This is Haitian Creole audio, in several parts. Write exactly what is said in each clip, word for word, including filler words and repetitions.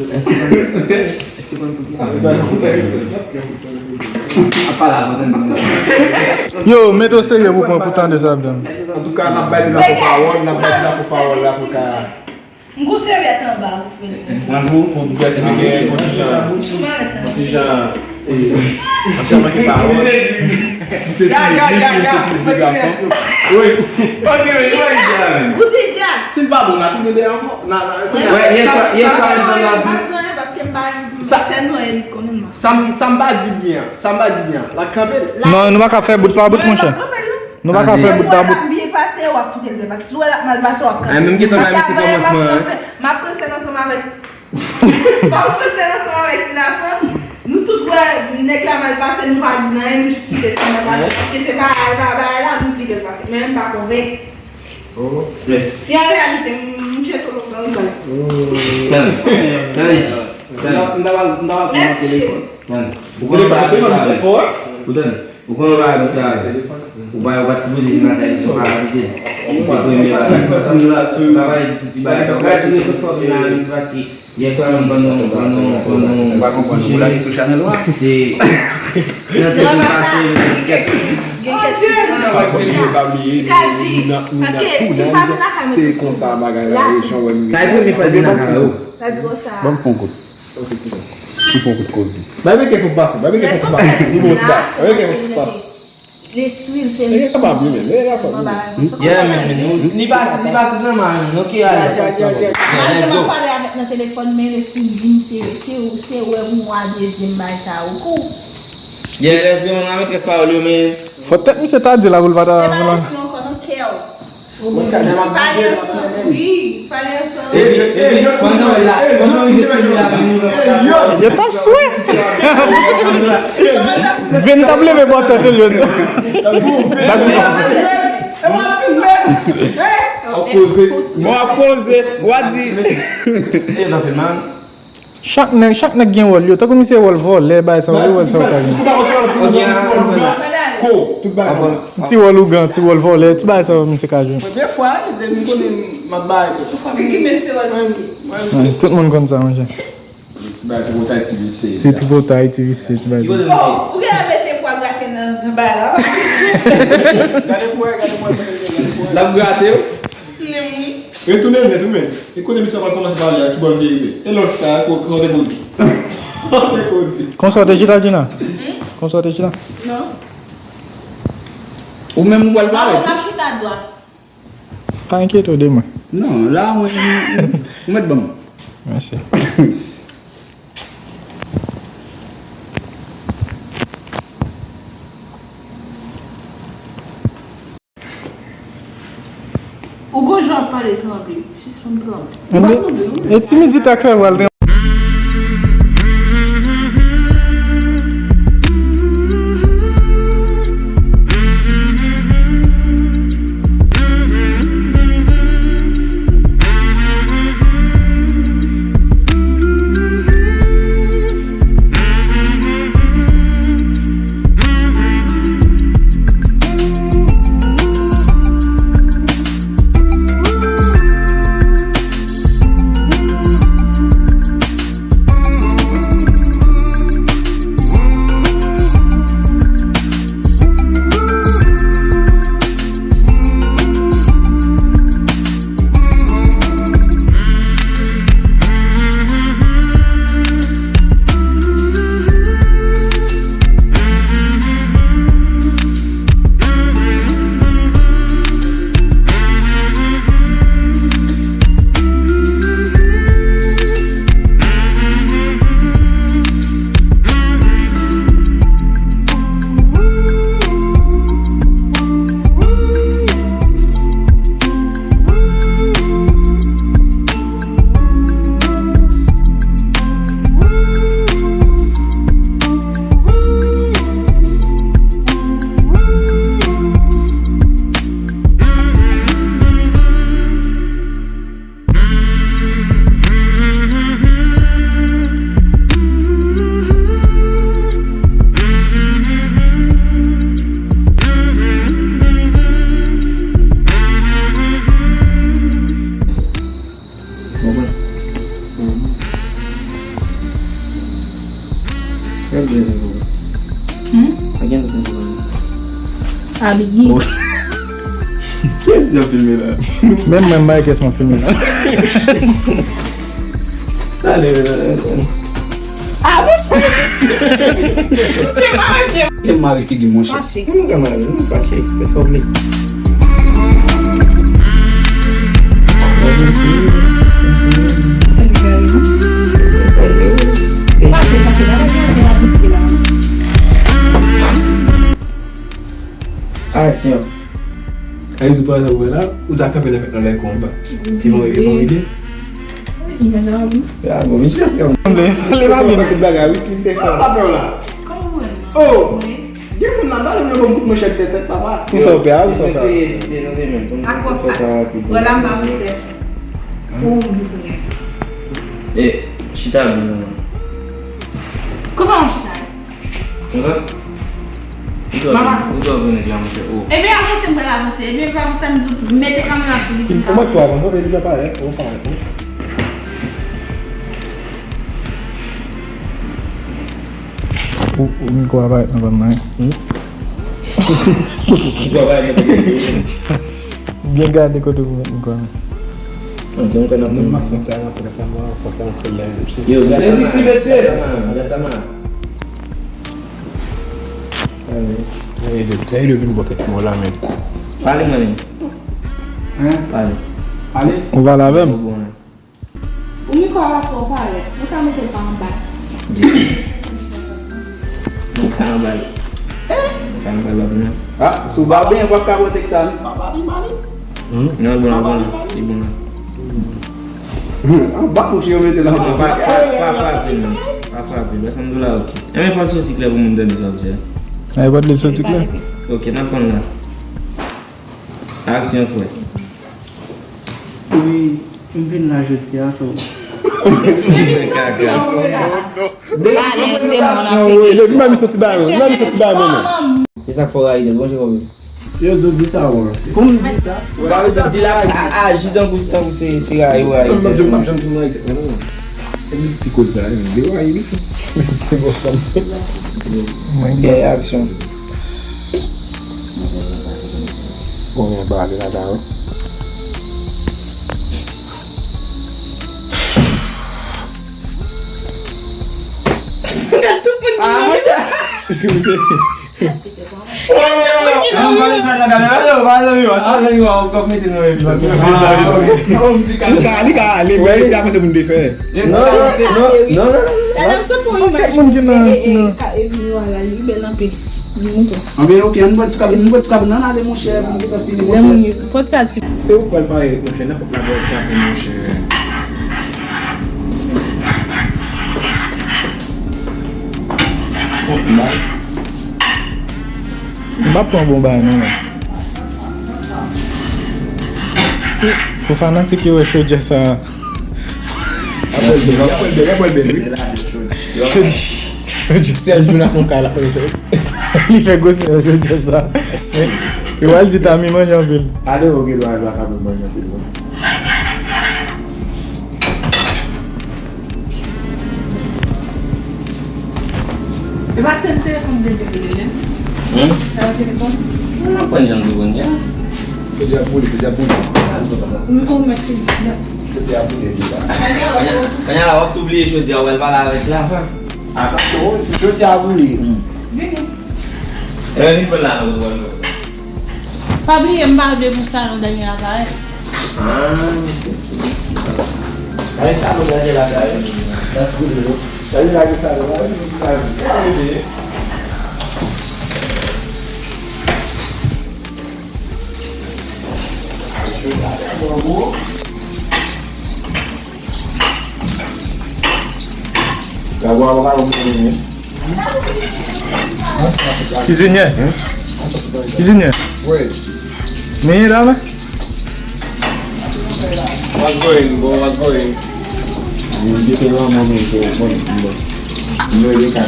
Yo, mete w serye pou pran, pou tande sa ap di. Antouka, n ap bay ti zafè pawòl, n ap bay ti zafè pawòl la pou ka. M gon sèvyèt anba pou fè li. Nan gou, pou, pou fè se gen kontijan. Sou malèt la. Kontijan, e, kontijan manke pawòl. Misye timid, misye timid, gason. Wi. Ok, wi, wi, wi. Ou di dja. Si l pa bon, n a tounen dèyè ankò. N a, n a, wè, yè swa, yè swa, m pa di anyen, paske m pa, sa, se non, Erik konnen m. Sa m, sa m pa di byen an, sa m pa di byen an, l ap kanpe l. Non, nou pa ka fè bout pa bout, monchè. Nou pa ka fè bout pa bout. Lè m byen pase, w ap kite l byen pase. Si w wè l ap mal pase, w ap kanpe. Ay, menm gentan bay misye kòmansman an. M ap panse l ansanm avèk, m ap panse l ansanm avèk ti lafanm. Nou tout wè nèg la mal pase, nou pa di n anyen, nou jis kite sa mal pase. Paske se pa, pa bagay la, nou kite l pase. Men m pa konvenk. Si an reyalite, m, m jete w lontan, wi, baz. Tande, tande, tande. Mèsi, cheri. Tande. Ou konn bagay sa, wi. Ou tande. Ou konn bagay sa, wi. Ou pa, ou pa t sipoze vin lakay li, se pa avize. Se premye bagay. Sa m di la, sou, pa pale de tout ti bagay sa. Ou ka di nou tout fò vin la, men se paske yè swa menm pandan, pandan, pandan, ou pa konprann, ou lage sou chanèl ou a. Se nan tèt ou pase, gen kèk, gen kèk ti bagay. Ka di, paske si m pa vin lakay mwen tou sou la, sa e premye fwa l vin lakay ou. Ban m fè yon kout. Ou fè yon kout koze. Bay men kè fòk pase, bay men kè fòk pase. Li bon ti bagay. Bay men kè fòk pase. Lespri l se lespri. Yeah, men, men nou, li pa, li pa sou nan ma menm, non, ki alèz. Malgre m ap pale avèk nan telefòn, men lespri m di m se, se, se wè pou mwen dezyèm bagay sa, ou kou. Yeah, let's go, man, a metrès pawòl yo, men. Fò tèt misye ta di la pou l pa ta. Se pa lespri ankò, non, kè w. Pale ansanm, wi, pale ansanm. Epi, epi, pandan w la, pandan w rive sou la, yo t ap swe. Vin t ap leve bò tèt li, yo. W ap koze. W ap koze. W a di. Chak nèg, chak nèg gen wòl yo. Tankou misye wòl vòlè, bagay sa yo, wòl sa yo ta gen. Ti wòl ougan, ti wòl vòlè, ti bagay sa yo misye ka jwe. Tout moun konn sa, monchè. Ti bagay tripotay, ti visye. Ti tripotay, ti visye, ti bagay sa. Bon, ou gen mete pwa grate nan, nan bagay la. Gade pou wè, gade pou wè. L ap grate w. Retounen nèt, wi, men. E kote misye pral kòmanse pale a, ki bò l te rive? E lòt ta, ko-, kote pou di? Kote pou di? Konsa w te chita, Gina? Konsa w te chita? Non. Ou menm ou pral parèt. M ap chita dwat. Pa enkyete w de mwen. Non, la, mwen, ou mèt ban m. Mèsi. Ou gon jan ap pale tranble, sispann tranble. E timidite a k fè vwa l tranble. Kèl dèz enpòtan? Hmm? A gen dèz enpòtan? Abigi. Oh. Kiyès ki ap filme la? Menm mwen, m pa wè kiyès m ap filme la. Sa ale, ale, ale. Ah, monchè! Se pa vre. Ke m mare figi m, monchè. Fache. Mwen ka mare, mwen fache. Fè sa w vle. Fache, fache, pa gade la, la pise la. Aksyon. Ayiti, pa egzanp, wè la, ou ta kanpe nan, nan lè konba. Li pa, li pa ide. Ya, bon, misye se yon... Li pa vle nou tout bagay, wi, ti se fò. Kòman w la? Oh! Gen moun nan ba nou yon bon kout manchèt nan tèt, papa. Ou sa w pè a, ou sa w pè a. Akò, wè la, m pa pou pèsòn. Ou, ou, ou. E, chita byen, non. Kòman w chita? Konsa? Ou twò vin, ou twò vin nèg la, monchè, oh. Ebyen, avanse, m pral avanse. Ebyen, pa konsa, m di w, mete kamera sou li, pou l ka. Ou mèt twò avanse, ou vle li pa parèt, ou parèt, ou. Ou, ou, mikwo a parèt nan bann mwen. Hmm? Mikwo a parèt nan bann mwen. Byen gade kote pou met mikwo a. Ok, m kwè n ap... Moun m ap fè sa, se fè mwen fè sa, se lè, se... Yo, gade sa, mesye. Gade sa, Gade, gade, vin bò kèk mo la, men. Pale, mwen menm. Hein? Pale. Pale? Ou pale avè m? Ou bon, hein? Ou mikwo a pa twò parèt. Ou ka mete l pa anba. Mwen ka anba l. Mwen ka anba l, pa pwoblèm. Ah, si w pa byen, w ap ka bwè tèks sa, wi. Pa, pa pi mal, wi. Hmm? Non, bon, bon, li bon la. Anba mouche yo mete la. Non, pa, pa, pa frape, non. Pa frape, lè sa m di w la, ok. Enben, fò l soti klè pou moun tande sa w ap di a. Ay, pa t vle soti klè. Ok, n ap pran l la. Aksyon, frè. Wi, m vin la jodi a, so. Kaka. Depi m pa mi soti ba mwen, m pa mi soti ba mwen, non. E sa k fè w rayi l, bon, Jewòm. Yo, zo di sa, wè. Pou m di sa? Ou pa bezwen di la, a-, aji tankou, tankou se, se rayi ou rayi tèt ou. Mwen menm, m ap janm di m rayi tèt mwen, non. Se li ki koz sa, li rayi li. Mwen gen aksyon. Bon, mwen pa ale ladan, wi. Gad tout moun ki... Ah, monchè. An pale sa nan kamera yo, pale yo, sa nan yo, ou kòk mete nan yo. Li ka, li ka ale, men li te avanse pou n te fè. Non, non, non, non, non. Kèk moun ki nan, ki nan. Anben, ok, ann pran ti kab, ann pran ti kab, nan ale, monchè, pou n gentan fini, monchè. Pot sa ti. E ou pral pare, monchè, nenpòt la bò frape, monchè. Bon, m ap pran bon bagay, non, men. Pou fanatik yo wè chodyè sa. Apre l bèl, apre l bèl, apre l bèl, wi. Chodyè, chodyè. Sèl jou n ap nan kay la, apre l bèl. Li fè gwosè chodyè sa. Yo al di Tami manje anpil. Ale, ok, dwa, dwa, ka manje anpil, wi. E pa se telefòn de di pou li menm? Hmm? Se yon telefòn? Mwen pa konn jan de konn jan. Jodi a boule, jodi a boule. M konn mèt fini. Jodi a boule, jodi a. Kounye a la, w ap tou bliye jodi a, w al pale avèk Lavan. Atansyon, si jodi a boule. Vini. E, vin pran la, nou, nou, nou. Pa bliye, m pa vle pou sa yon dènye aparèy. Ah, ok. Ay, sa nou gade la, gade. Sa koule, non. Gade la, gade sa, gade la, gade sa. Kizinyè. Kizinyè. Wi. Men la, men. What's going, bro? What's going? Mwen te lan mwen, mwen te bon, bon. Mwen te ka.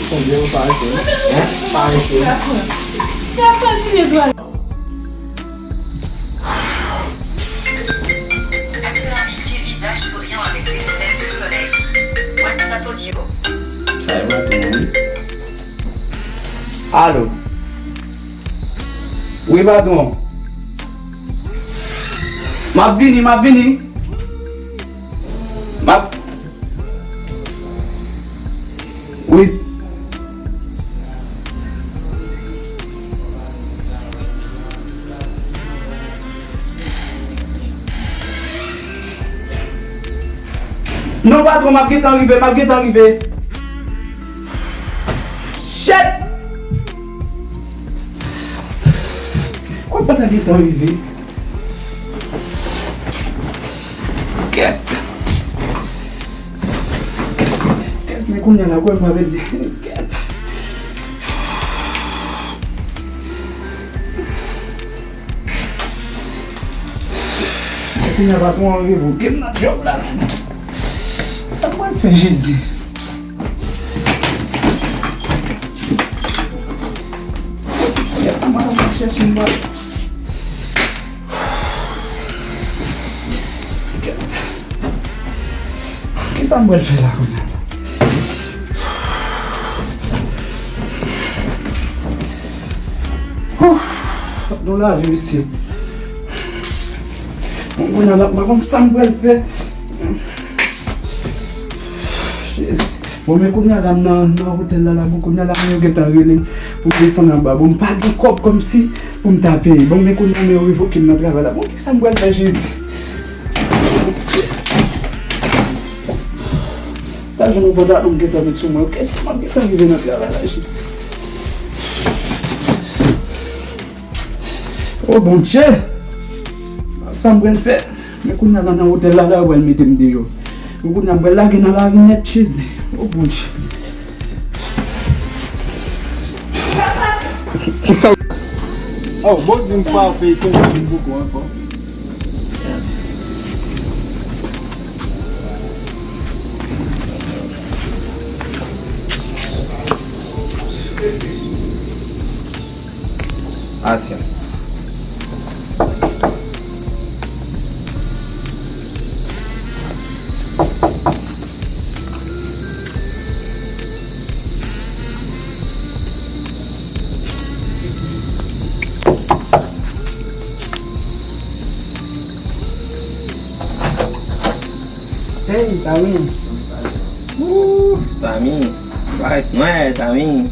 Konbyen ou pa achte? Hein? Pa achte. Acteur Mickey, visage souriant avec des lunettes de soleil. WhatsApp audio. Sa e mwen tou. Alo. Wi, patwon. M ap vini, m ap vini. M ap, wi. Non, patwon, m ap gentan rive, m ap gentan rive. Shit! Kòb pa ta gentan rive. Kèt. Kèt, men kounye a la, kwè m pa vle di. Kèt. Kounye a patwon an revoke m nan djòb la. Sa m pral fè, Jezi? Kèt, mwen ap chèche m pral. Kèt. Kisa m pral fè la kounye a? Huh, nou lavi, mesye. Bon, kounye a la, m pa konn sa m pral fè. Jezi. Bon, men kounye a la, m nan, nan otèl la, la, bon, kounye a la, yo gentan rele m pou m desann anba. Bon, m pa gen kòb kòmsi pou m ta peye. Bon, men kounye a, men yo revoke m nan travay la. Bon, kisa m pral fè, Jezi? Ta jwenn yon pantalon m gentan met sou mwen. Kisa m ap gentan rive nan travay la, Jezi? O Bondye! Sa m pral fè? Men kounye a la nan otèl la, la yo pral mete m deyò. Men kounye a m pral lage nan lari nèt, Jezi. O Bondye. Kisa? Oh, bon, di m frape, kounye a m poko ankò. Aksyon. Hey, Tami. Ouf, Tami. Parèt nwè, Tami.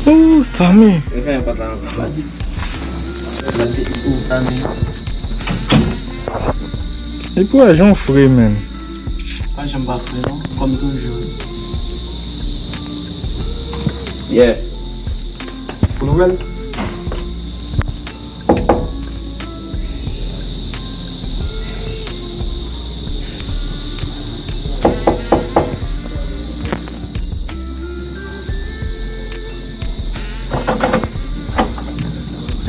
Ouf, Tami. Referan pa t la ankò. Ouf, Tami. Epi w wè jan w fre, menn. Pa janm pa fre, non. Kòm toujou. Yeah. Pou nouvèl?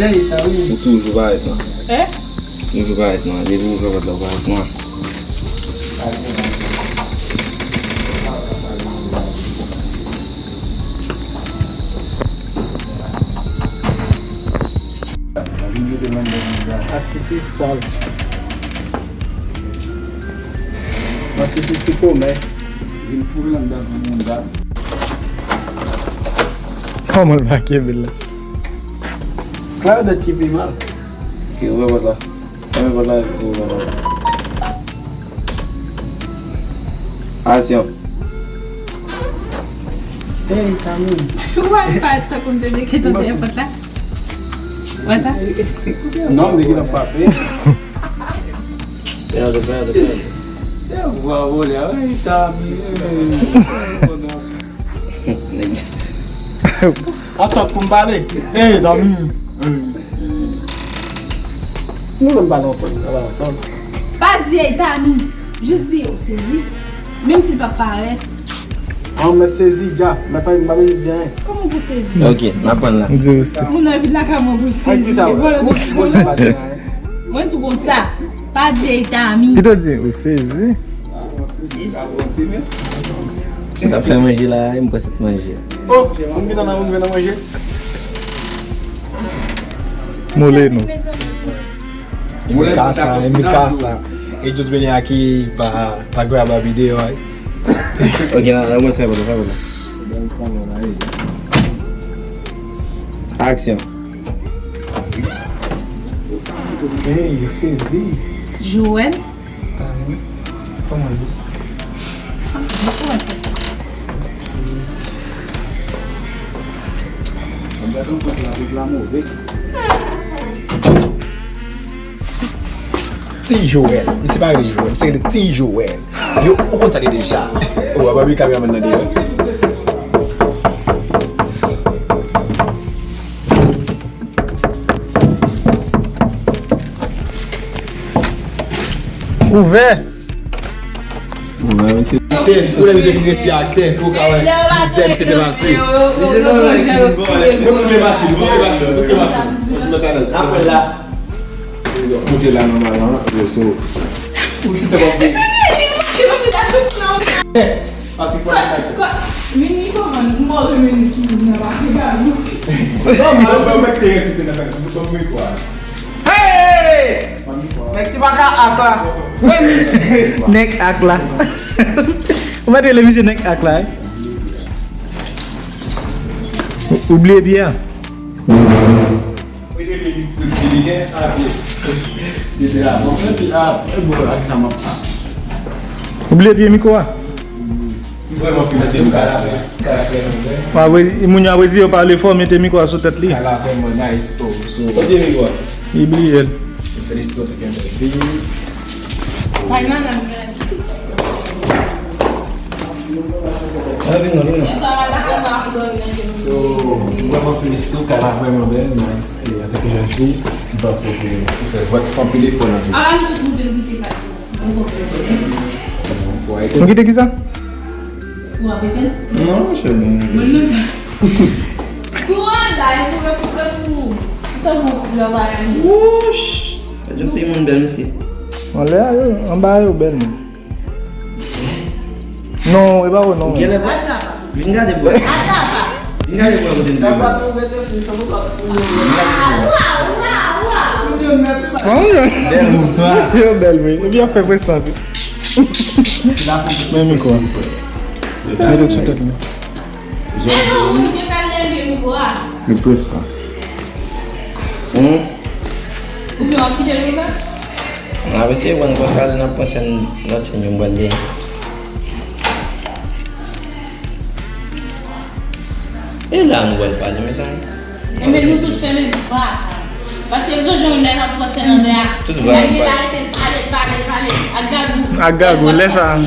Ou toujou parèt nwè. Hein? Toujou parèt nwè. Depi w ouvè pòt la, ou parèt nwè. Asisis sal. Asisis ti komè. Vin foure anndan pou moun la. Kòman l va kenbe l la? Claudette ki pi mal. Ki ouvè pòt la. Fèmen pòt la epi ouvè pòt la. Aksyon. Hey, Tami. Ou pa parèt tankou m te gentan dèyè pòt la? Wè sa? Non, m te gentan frape. Pèdi, pèdi, pèdi. Te vwa vòlè, hey, Tami. Atann pou m pale. Hey, Tami. Nou menm pa nan fòn, nou pa nan fòn. Pa di, "Ey, Tami." Jis di, "Ou sezi." Menm si l pa parèt. An mèt sezi, dja. Mwen pa, mwen pa bezwen di anyen. Kòman pou sezi? Ok, n ap pran la. Di ou sezi. Moun nan vin lakay mwen pou l sezi. Mwen di ou konsa. Pa di, "Ey, Tami." Ki te di? Ou sezi? Ou sezi. Sa fè manje la, m pran sèt manje. Oh, moun ki nan, moun ki nan manje. Mole nou. Mika sa, Mika sa. E jis beni aki pa, pa grab a videyo, ay. Ok, nan, nan, mwen fè bon, fè bon. Aksyon. Hey, sezi. Joel. Kòman li? Ti Joel. Misye pa rele Joel, misye rele Ti Joel. Yo, ou konn sa li deja. Ou a pa kameraman nan deyò. Ouvè. Ouvè, mesye. Atè, ou lè misye ki resi atè, pou ka wè. Misye, misye te pase. Kote machin, kote machin, kote machin. Apre la. Moute la nòmalman, yo, so. Ou si se pa. Pase kwa. Mini kòman, mwen mwen toujou nan pase ba nou. Non, mwen mwen mwen te resi nan pase, mwen mwen kwa. Hey! Nèg ki pa ka ak la. Nèg ak la. Ou pa te rele misye nèg ak la, wi. Ou bliye pye a. Ou bliye pye mikwo a? Moun yo ap rezi yo pale fò, mete mikwo a sou tèt li. Li bliye l. Vin non, vin non. So, mwen mwen felisite w, kay la vrèman bèl, nice. E antanke jèn fi, m panse ke ou fè vrè, fè anpil efò nan vi. Nou kite kisa? Non, monchè, men. Wouch! Sa se moun bèl, mesye. Anlè a yo, anba a yo bèl, men. Non, e pa ou non. Vin gade bò. Vin gade bò kote m te. Bèl moun, twa. Mesye yo bèl, wi. Epi y ap fè prestans. Men mikwo a. Mete l sou tèt mwen. Jèn fi. Li prestans. Ou byen w ap kite l konsa? N ap eseye pran l konsa, n ap pran sèn, lòt sèn yo m pral li. E la nou pral pale, mezanmi. Enben, nou tout fèmen baka. Paske m sonje yon lè n ap pran sèn anndan a. Tout vag. Daniela rete pale, pale, pale. Ak Gagou. Ak Gagou, lè sa.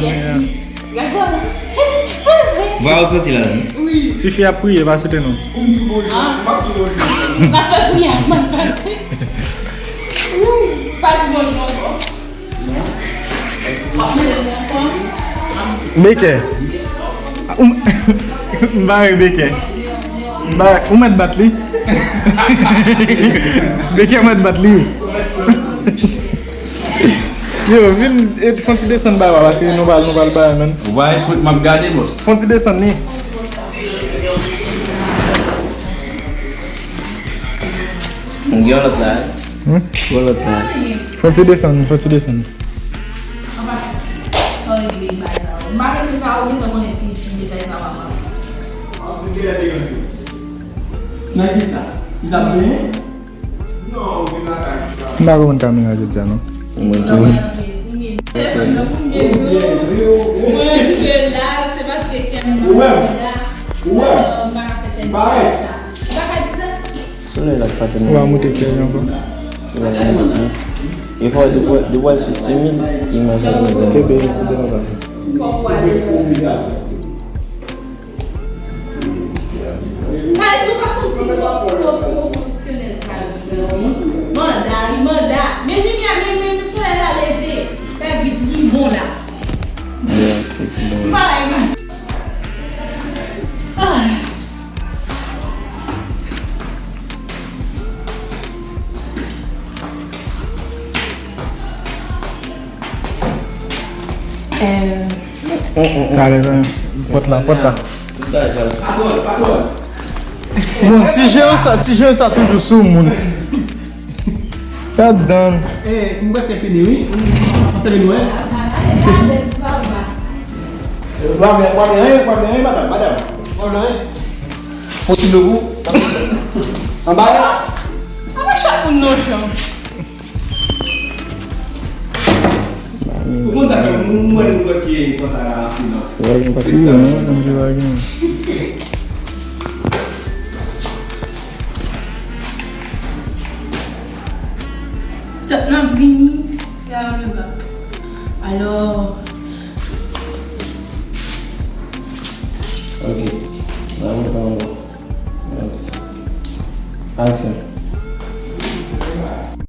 Gagou. Vwa ou soti la, non? Wi. Tifi ap priye, pa site non. Ah. Pa fè priyè ap mal pase. Wi. Pa di bonjou ankò. Bekè. M bare Bekè. M bare, ou mèt bat li. Bekè mèt bat li. Yo, vin, e, fè yon ti desann ba a, paske nou pral, nou pral bay, man. Ou pa fout, m ap gade, bòs. Fè yon ti desann li. M gen yon lòt la, wi. Hmm? Yon lòt la. Fè yon ti desann, fè yon ti desann. Sa w regle bagay sa yo. M pa regle sa yo, ou gentan konnen ti, ti detay sa w ap pale. Nan ki sa? Li t ap benyen? M pa konprann kamera jodi a, non. Mwen tou. Mwen rive la, se paske kè m nan la. M pa ka fè tèt sa. M pa ka di sa. Solèy la pa tèlman. Ou va moute klè ankò. E fò depi, depi w al sou sis mil, imaj la vin. Kenbe, kenbe la bas. Fò w ale. Kay, ou pa konn ti, ti, ti, ti revolisyoner sa yo, non. Manda, wi, manda. Men limyè, men, men, men solèy la leve. Fè vit, li bon la. M pa la imaj. Ah. Talè, talè. Pòt la, pòt la. Bon, ti jen sa, ti jen sa toujou sou moun. Gad dan. Eh, m prèske fini, wi. Anse vin wè. Wa men, wa men, wa men, madanm, madanm. Pwoteje w. Anba la. Apa chak moun nan yon jan. Ou konn sa ke mwen, mwen, mwen prèske konn sa la an silans. Wè, yon pa gen, yon pa gen. Tèt nan vini, fè a le bak. Alò. Ok. Nan mwen pa mwen. Ok. Aksyon.